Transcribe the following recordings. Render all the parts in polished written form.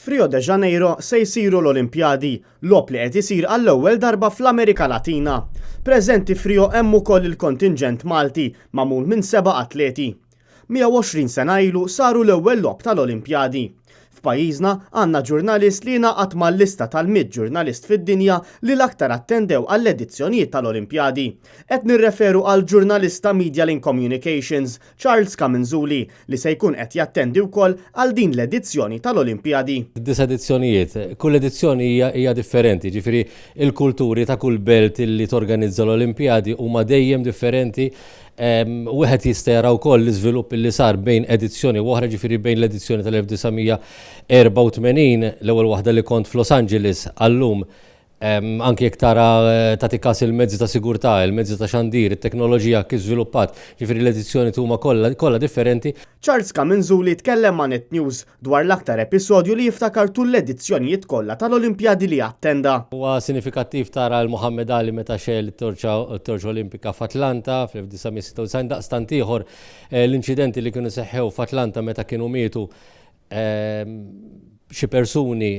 F'Rio de Janeiro se jsiru l-Olimpjadi, logħob li qed isir għall-ewwel darba fl-Amerika Latina. Preżenti f'Rio hemm ukoll il-kontinġent Malti magħmul minn seba' atleti. 120 sena ilu saru l-ewwel logħob tal-Olimpjadi. F'pajjiżna għandna ġurnalist li jingħaqad mal-lista tal-100 ġurnalist fid-dinja li l-aktar attendew għall-edizzjonijiet tal-Olimpjadi. Qed nirreferu għall-ġurnalist ta' Medialink Communications, Charles Camenzuli, li se jkun qed jattendi wkoll għal din l-edizzjoni tal-Olimpjadi. Disa' edizzjonijiet. Kull edizzjoni hija hija differenti, jiġifieri l-kulturi ta' kull belt li torganizza l-Olimpjadi huma dejjem differenti. Wieħed jista' jara wkoll l-iżvilupp li sar bejn edizzjoni u oħra, jiġifieri bejn l-edizzjoni tal-1984, l-ewwel waħda li kont f'Los Angeles, għal-lum. Anki jekk tara tagħti każ il-mezzi ta' sigurtà, il-mezzi ta' xandir, it-teknoloġija kif żviluppat, ġifieri l-edizzjoni huma kollha kollha differenti. Charles Camenzuli tkellem ma' Net News dwar l-aktar episodju li jiftakar tul l-edizzjonijiet kollha tal-Olimpjadi li attenda. Huwa sinifikattiv tara 'l Muhammad Ali meta xegħel it-torċa t-torċa Olimpika f'Atlanta fl-1996, daqstant ieħor l-inċidenti li kienu seħħew f'Atlanta meta kienu mietu xi persuni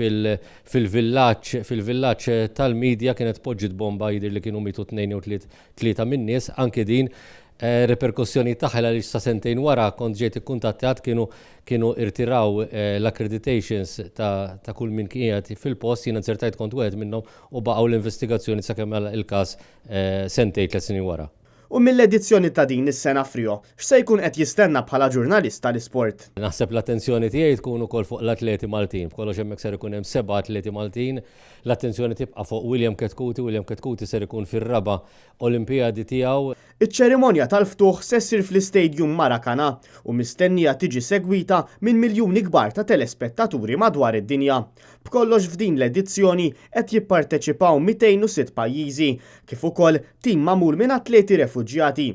fil-villaġġ fil-villaġġ tal-media kienet poġġiet bomba jidher li kienu mietu tnejn jew tliet tlieta min-nies anki din eh, reperkussjonijiet tagħha għaliex sa sentejn wara kont ġejt ikkuntattat kienu kienu irtiraw eh, l-accreditations ta', ta kull min kien qiegħed fil-post jiena nzertajt kont wieħed minnhom u baqgħu l-investigazzjoni sakemm il-każ eh, sentejn tliet snin wara. U mill-edizzjoni ta' din is-sena f'Rio, x'se jkun qed jistenna bħala ġurnalist tal-isport? Naħseb l-attenzjoni tiegħi tkun ukoll fuq l-atleti Maltin. B'kollox hemmhekk ser ikun hemm seba' atleti Maltin. L-attenzjoni tibqa' fuq William Chetcuti. William Chetcuti ser ikun fir-raba' Olimpijadi tiegħu. Iċ-ċerimonja tal-ftuħ se ssir fl-Istadium Maracanã u mistennija tiġi segwita minn miljuni kbar ta' telespettaturi madwar id-dinja. B'kollox f'din l-edizzjoni qed jipparteċipaw 206 pajjiżi, kif ukoll tim magħmul minn atleti refuġjati.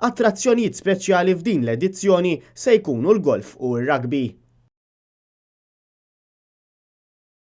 Attrazzjonijiet speċjali f'din l-edizzjoni se jkunu l-golf u r-rugby.